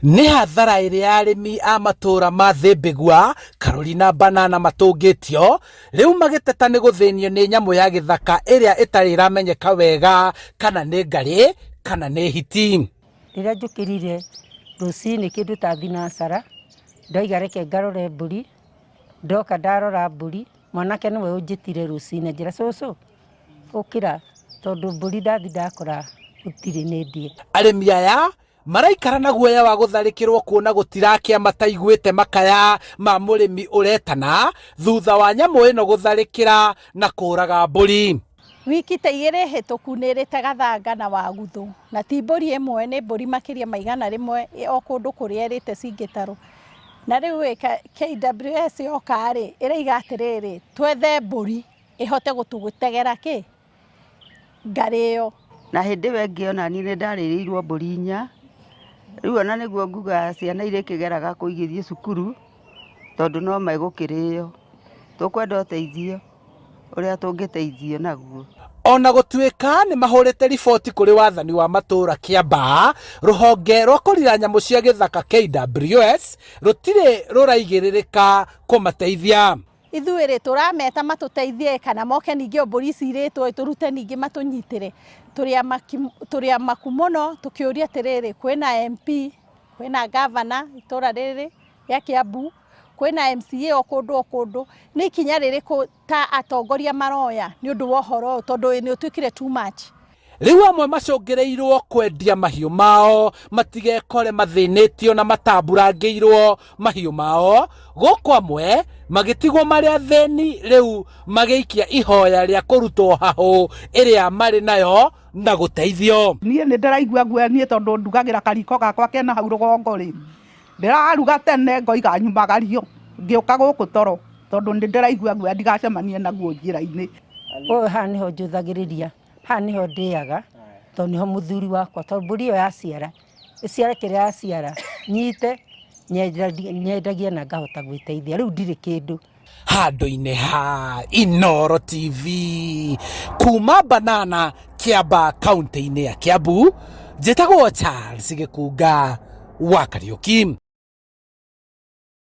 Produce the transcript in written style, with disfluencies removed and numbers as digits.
Nĩ hathara ĩrĩa arĩmi a matũra ma Thĩmbĩgua, Karũri na Banana matũngĩtio, rĩu magĩteta nĩ gũthĩnio nĩ nyamũ ya gĩthaka ĩrĩa ĩtarĩ ĩramenyeka wega kana nĩ ngarĩ kana nĩ hiti. Rĩrĩa njũkĩrire rũcinĩ kĩndũ ta thinacara, ndoiga reke ngarore mbũri, ndoka ndarora mbũri, mwanake nĩwe ũnjĩtire rũcinĩ anjĩra cũcũ ũkĩra tondũ mbũri ndathi ndakora gũtirĩ nĩ ndĩe. Arĩmi aya maraikara na guoya wa gũtharĩkĩrwo kuona gũtirakĩa mataiguĩte makaya ma mũrĩmi ũretana thutha wa nyamũ ĩno gũtharĩkĩra na kũraga mbũri. Wiki ta igĩrĩ hĩtũku nĩ ĩrĩte gathanga na waguthũ, na ti mbũri ĩmwe nĩ mbũri makĩria ma 100 o kũndũ kũrĩa ĩrĩte cingĩtarwo. Na rĩu ĩ KWS yoka rĩ, ĩraiga atĩrĩrĩ, twethe mbũri ĩhote gũtũtegera kĩ? Ngarĩ ĩyo. Na hĩndĩ ĩyo ĩngĩ ona niĩ nĩ ndarĩrĩirwo mbũri inya, rĩu ona nĩguo nguga ciana irĩkĩgeraga kũ igĩthiĩ cukuru, tondũ no megũkĩrĩo. Tũkwenda ũteithio ũrĩa tũngĩteithio naguo. Ona gũtuĩka nĩ mahũrĩte riboti kũrĩ wathani wa matũũra Kĩambaa, rũhonge rwa kũrira nyamũ cia gĩthaka KWS rũtirĩ rũraigĩrĩrĩka kũmateithia. Ithuĩ rĩ, tũrameta matũteithie kana moke ningĩ o mbũri ici irĩtwo tũrute ningĩ matũnyitĩre. Tũrĩ amaku mũno tũkĩũria atĩrĩrĩ, kwĩna MP, kwĩna ngavana itũra rĩrĩ rĩa Kĩambu, kwĩna MCA o kũndũ o kũndũ, nĩ ikinya rĩrĩkũ ta atongoria maroya nĩ ũndũ wa ũhoro ũyũ tondũ nĩ ũtuĩkire too much. Rĩu amwe macũngĩrĩirwo kwendia mahiũ mao matigekore mathĩnĩtio na matamburangĩirwo mahiũ mao, gũkũ amwe magĩtigwo marĩ athĩni rĩu magĩikia ihoya rĩa kũrutwo hahũ ĩrĩa marĩ nayo na gũteithio. Niĩ nĩ ndĩraigua guoya niĩ tondũ ndugagĩra kariko gakwa kena hau rũgongo rĩ, ndĩraruga tene ngoiga nyumagario ngĩũka gũkũ toro tondũ nĩ ndĩraigua guoya ndigacemanie naguo njĩra-inĩ. Ũyũ haha nĩho njũthagĩrĩria haha nĩho ndĩaga tondũ nĩho mũthuri wakwa tondũ mbũri ĩyo yaciara ĩciare kĩrĩa yaciara nyite nyendagie na ngahota gwĩteithia rĩu ndirĩ kĩndũ. Handũ-inĩ ha Inooro TV kuma Banana Kĩamba kaunti-inĩ ya Kiambu, njĩtagwo Charles Gĩkunga wa Kariũki.